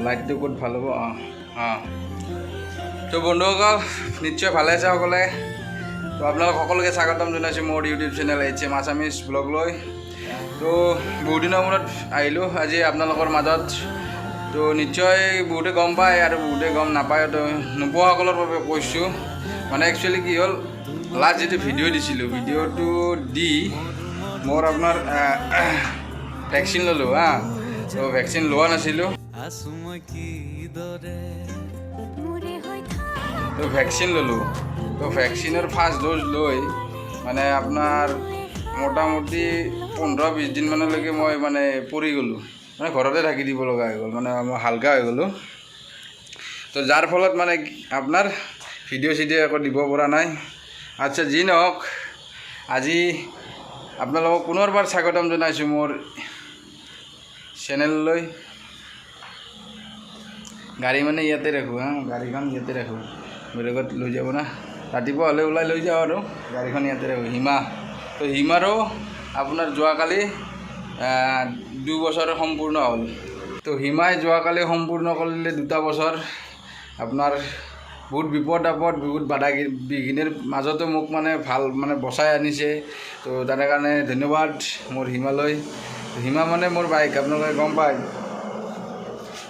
লাইটটো ক'ত ভাল হ'ব? অঁ অঁ তো বন্ধুসকল, নিশ্চয় ভালে আছে সকলোৱে। তো আপোনালোক সকলোকে স্বাগতম জনাইছোঁ মোৰ YouTube channel H M Assamese blog লৈ। তো বহুদিনৰ মূৰত আহিলোঁ আজি আপোনালোকৰ মাজত। তো নিশ্চয় বহুতে গম পায় আৰু বহুতে গম নাপায়, তো নোপোৱাসকলৰ বাবে কৈছোঁ। মানে একচুৱেলি কি হ'ল, লাষ্ট যিটো ভিডিঅ' দিছিলোঁ, ভিডিঅ'টো দি মোৰ আপোনাৰ ভেকচিন ল'লোঁ। হা, তো ভেকচিন লোৱা নাছিলোঁ। আছো মই কিদৰে। মোৰে হৈ থাক। তো ভেকচিন ল'লোঁ। তো ভেকচিনৰ ফাৰ্ষ্ট ড'জ লৈ মানে আপোনাৰ মোটামুটি 15-20 দিনমানলৈকে মই মানে পৰি গ'লোঁ, মানে ঘৰতে থাকি দিব লগা হৈ গ'ল, মানে মই হালকা হৈ গ'লোঁ। তো যাৰ ফলত মানে আপোনাৰ ভিডিঅ' চিডিঅ' একো দিব পৰা নাই। আচ্ছা, যি নহওক, আজি আপোনালোকক পুনৰবাৰ স্বাগতম জনাইছোঁ মোৰ চেনেললৈ। গাড়ী মানে ইয়াতে ৰাখোঁ, হা, গাড়ীখন ইয়াতে ৰাখোঁ, বেলেগত লৈ যাব না। ৰাতিপুৱা হ'লে ওলাই লৈ যাওঁ আৰু গাড়ীখন ইয়াতে ৰাখোঁ। হিমা, তো হিমাৰো আপোনাৰ যোৱাকালি 2 বছৰ সম্পূৰ্ণ হ'ল। তো হিমাই যোৱাকালি সম্পূৰ্ণ কৰিলে 2টা বছৰ। আপোনাৰ বহুত বিপদ আপদ, বহুত বাধা বিঘিনিৰ মাজতো মোক মানে ভাল মানে বচাই আনিছে। তো তাৰে কাৰণে ধন্যবাদ মোৰ হিমালৈ। হিমা মানে মোৰ বাইক, আপোনালোকে গম পায়।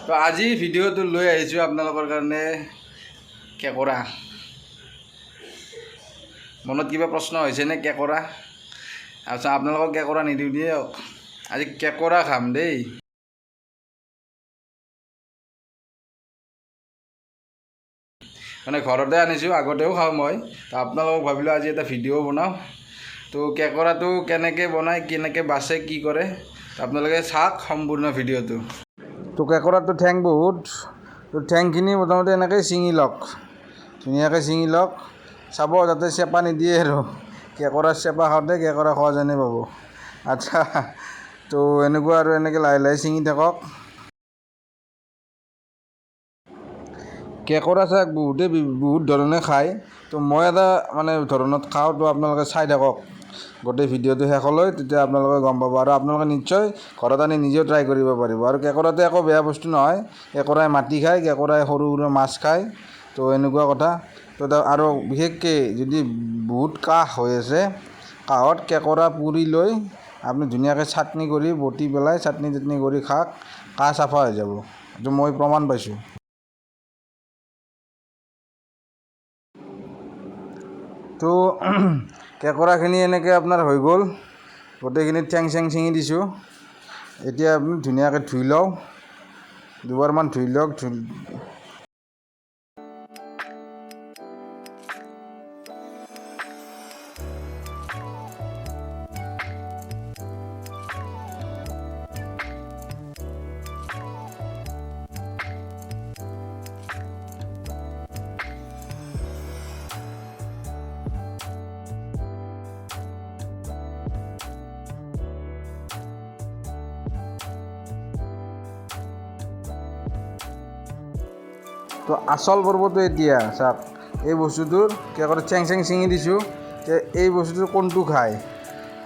তো আজি ভিডিঅ'টো লৈ আহিছোঁ আপোনালোকৰ কাৰণে কেঁকোৰা। মনত কিবা প্ৰশ্ন হৈছেনে কেঁকোৰা? আচ্ছা, আপোনালোকক কেঁকোৰা নিদিওঁ দিয়ক, আজি কেঁকোৰা খাম দেই। মানে ঘৰতে আনিছোঁ, আগতেও খাওঁ মই। তো আপোনালোকক ভাবিলোঁ আজি এটা ভিডিঅ' বনাওঁ। তো কেঁকোৰাটো কেনেকৈ বনায়, কেনেকৈ বাচে, কি কৰে, তো আপোনালোকে চাওক সম্পূৰ্ণ ভিডিঅ'টো। তো কেঁকোৰাটো ঠেং বহুত, তো ঠেংখিনি মোটামুটি এনেকৈ ছিঙি লওক, ধুনীয়াকৈ ছিঙি লওক। চাব যাতে চেপা নিদিয়ে আৰু কেঁকোৰাৰ চেপা খাওঁতে কেঁকোৰা খোৱা যেনে পাব। আচ্ছা, তো এনেকুৱা আৰু এনেকৈ লাহে লাহে ছিঙি থাকক। কেঁকোৰা চাক বহুতে বহুত ধৰণে খায়। তো মই এটা মানে ধৰণত খাওঁ। তো আপোনালোকে চাই থাকক গোটেই ভিডিঅ'টো শেষলৈ, তেতিয়া আপোনালোকে গম পাব আৰু আপোনালোকে নিশ্চয় ঘৰত আনি নিজেও ট্ৰাই কৰিব পাৰিব। আৰু কেঁকোৰাটো একো বেয়া বস্তু নহয়। কেঁকোৰাই মাটি খায়, কেঁকোৰাই সৰু সৰু মাছ খায়। তো এনেকুৱা কথা। তো আৰু বিশেষকৈ যদি বহুত কাহ হৈ আছে, কাহত কেঁকোৰা পুৰি লৈ আপুনি ধুনীয়াকৈ চাটনি কৰি বটি পেলাই চাটনি তাটনি কৰি খাওক, কাহ চাফা হৈ যাব। এইটো মই প্ৰমাণ পাইছোঁ। তো কেঁকোৰাখিনি এনেকৈ আপোনাৰ হৈ গ'ল, গোটেইখিনি ঠেং চেং ছিঙি দিছোঁ। এতিয়া আপুনি ধুনীয়াকৈ ধুই লওঁ, দুবাৰমান ধুই লওক। ধুই তো আচল পৰ্বটো এতিয়া চাওক, এই বস্তুটোৰ কেঁকোৰা ঠেং চেং ছিঙি দিছোঁ। এই বস্তুটোৰ কোনটো খায়,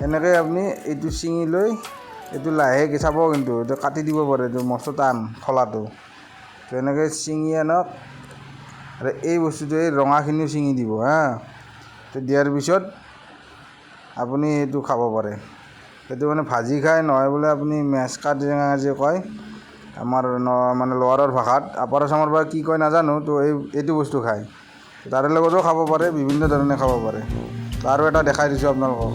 এনেকৈ আপুনি এইটো ছিঙি লৈ এইটো লাহেকৈ চাব, কিন্তু এইটো কাটি দিব পাৰে, এইটো মস্ত টান খোলাটো। তো এনেকৈ ছিঙি আনক আৰু এই বস্তুটো, এই ৰঙাখিনিও ছিঙি দিব। হা, তো দিয়াৰ পিছত আপুনি এইটো খাব পাৰে। সেইটো মানে ভাজি খায়, নহয় বোলে আপুনি মেচকা টেঙা যে কয় আমাৰ মানে লোৱাৰৰ ভাষাত, আপাৰ আছামৰ পৰা কি কয় নাজানো। তো এইটো বস্তু খায়, তাৰে লগতো খাব পাৰে, বিভিন্ন ধৰণে খাব পাৰে। তো আৰু এটা দেখাই দিছোঁ আপোনালোকক।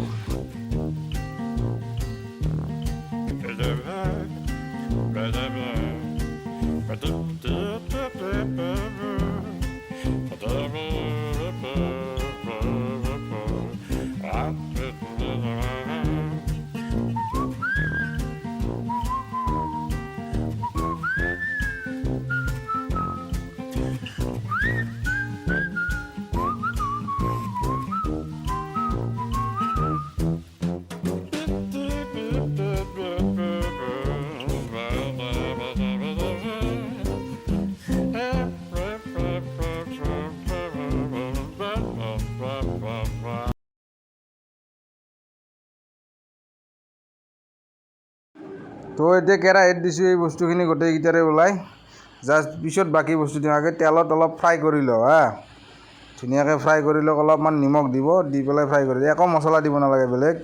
তো এতিয়া কেৰাহীত দিছোঁ এই বস্তুখিনি গোটেইকেইটাৰে ওলাই। জাষ্ট পিছত বাকী বস্তু দিম। আগে তেলত অলপ ফ্ৰাই কৰি লওঁ। হা, ধুনীয়াকৈ ফ্ৰাই কৰি লওক, অলপমান নিমখ দিব, দি পেলাই ফ্ৰাই কৰি একো মছলা দিব নালাগে বেলেগ।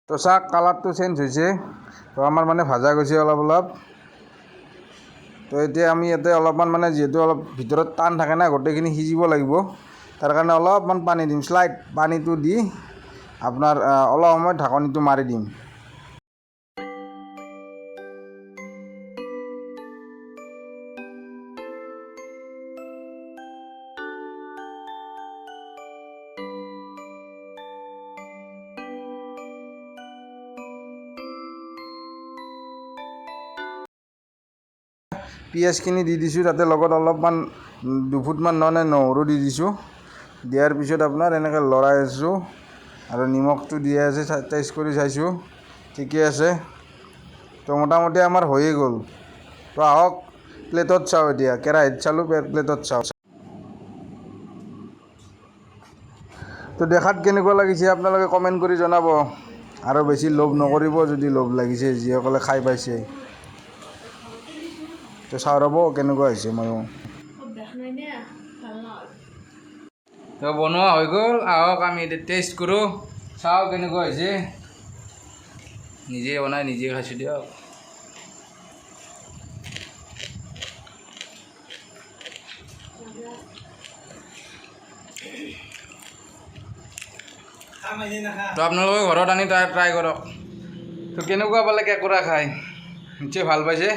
তো চাওক কালাৰটো চেঞ্জ হৈছে, তো আমাৰ মানে ভাজা গৈছে অলপ অলপ। তো এতিয়া আমি ইয়াতে অলপমান মানে যিহেতু অলপ ভিতৰত টান থাকে না, গোটেইখিনি সিজিব লাগিব, তাৰ কাৰণে অলপমান পানী দিম, শ্লাইড পানীটো দি আপোনাৰ অলপ সময় ঢাকনিটো মাৰি দিম। পিঁয়াজখিনি দি দিছোঁ তাতে, লগত অলপমান দুফুটমান মানে নহৰু দি দিছোঁ। দিয়াৰ পিছত আপোনাৰ এনেকৈ লৰাই আছোঁ আৰু নিমখটো দিয়া আছে, টেষ্ট কৰি চাইছোঁ, ঠিকে আছে। তো মোটামুটি আমাৰ হৈয়ে গ'ল। তো আহক প্লেটত চাওঁ, এতিয়া কেৰাহীত চালোঁ, প্লেটত চাওঁ। তো দেখাত কেনেকুৱা লাগিছে আপোনালোকে কমেণ্ট কৰি জনাব, আৰু বেছি লোভ নকৰিব যদি লোভ লাগিছে যিসকলে খাই পাইছে। তো চাওঁ ৰ'ব কেনেকুৱা হৈছে। ময়ো তো বনোৱা হৈ গ'ল, আহক আমি এতিয়া টেষ্ট কৰোঁ, চাওঁ কেনেকুৱা হৈছে। নিজে বনাই নিজে খাইছোঁ দিয়ক। তো আপোনালোকে ঘৰত আনি ট্ৰাই কৰক। তো কেনেকুৱা পালে কেঁকোৰা খাই? নিশ্চয় ভাল পাইছে।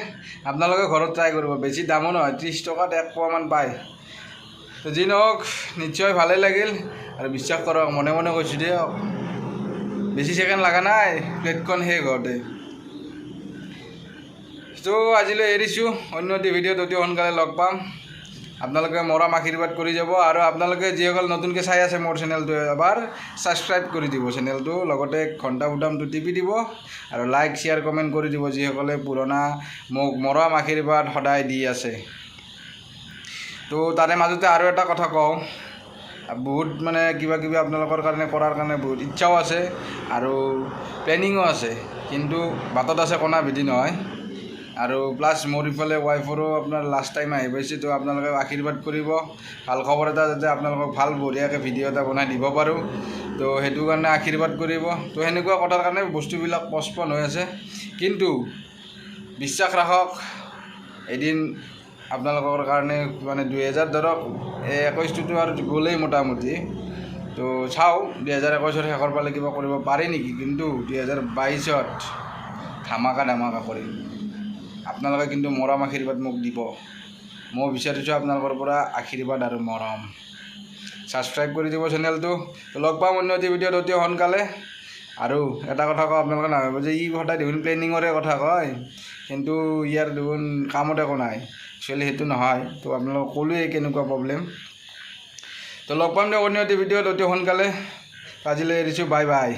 আপোনালোকে ঘৰত ট্ৰাই কৰিব, বেছি দামো নহয়, 30 টকাত এক পোৱামান পায়। তো যি নহওক নিশ্চয় ভালেই লাগিল, আৰু বিশ্বাস কৰক মনে মনে কৈছোঁ দিয়ক, বেছি ছেকেণ্ড লগা নাই, প্লেটখন শেষ হওঁতে। তো আজিলৈ এৰিছোঁ, অন্য এটি ভিডিঅ'ত অতি সোনকালে লগ পাম। আপোনালোকে মৰম আশীৰ্বাদ কৰি যাব, আৰু আপোনালোকে যিসকল নতুনকৈ চাই আছে মোৰ চেনেলটো এবাৰ ছাবস্ক্ৰাইব কৰি দিব চেনেলটো, লগতে ঘণ্টা বুটামটো টিপি দিব, আৰু লাইক শ্বেয়াৰ কমেণ্ট কৰি দিব যিসকলে পুৰণা মোক মৰম আশীৰ্বাদ সদায় দি আছে। তো তাৰে মাজতে আৰু এটা কথা কওঁ, বহুত মানে কিবা কিবি আপোনালোকৰ কাৰণে কৰাৰ কাৰণে বহুত ইচ্ছাও আছে আৰু প্লেনিঙো আছে, কিন্তু বাটত আছে কণা বিধি নহয়। আৰু প্লাছ মোৰ ইফালে ৱাইফৰো আপোনাৰ লাষ্ট টাইম আহি পাইছে, তো আপোনালোকে আশীৰ্বাদ কৰিব, ভাল খবৰ এটা যাতে আপোনালোকক ভাল বঢ়িয়াকৈ ভিডিঅ' এটা বনাই দিব পাৰোঁ, তো সেইটো কাৰণে আশীৰ্বাদ কৰিব। তো সেনেকুৱা কথাৰ কাৰণে বস্তুবিলাক পষ্টপন হৈ আছে, কিন্তু বিশ্বাস ৰাখক এদিন আপোনালোকৰ কাৰণে মানে 2000 ধৰক 21টোতো আৰু গ'লেই মোটামুটি। তো চাওঁ 2021ৰ শেষৰ ফালে কিবা কৰিব পাৰি নেকি, কিন্তু 2022ত ধামাকা ধামাকা কৰিম। আপোনালোকে কিন্তু মৰম আশীৰ্বাদ মোক দিব, মই বিচাৰিছোঁ আপোনালোকৰ পৰা আশীৰ্বাদ আৰু মৰম। ছাবস্ক্ৰাইব কৰি দিব চেনেলটো। লগ পাম অন্য এটি ভিডিঅ'ত অতি সোনকালে। আৰু এটা কথা কওঁ, আপোনালোকে নাভাবিব যে ই সদায় দেখোন প্লেনিঙৰে কথা কয়, কিন্তু ইয়াৰ দেখোন কামত একো নাই। একচুৱেলি সেইটো নহয়, তো আপোনালোকক ক'লোৱেই কেনেকুৱা প্ৰব্লেম। তো লগ পাম দিয়ক অন্য এটি ভিডিঅ'ত অতি সোনকালে। আজিলৈ এৰিছোঁ, বাই বাই।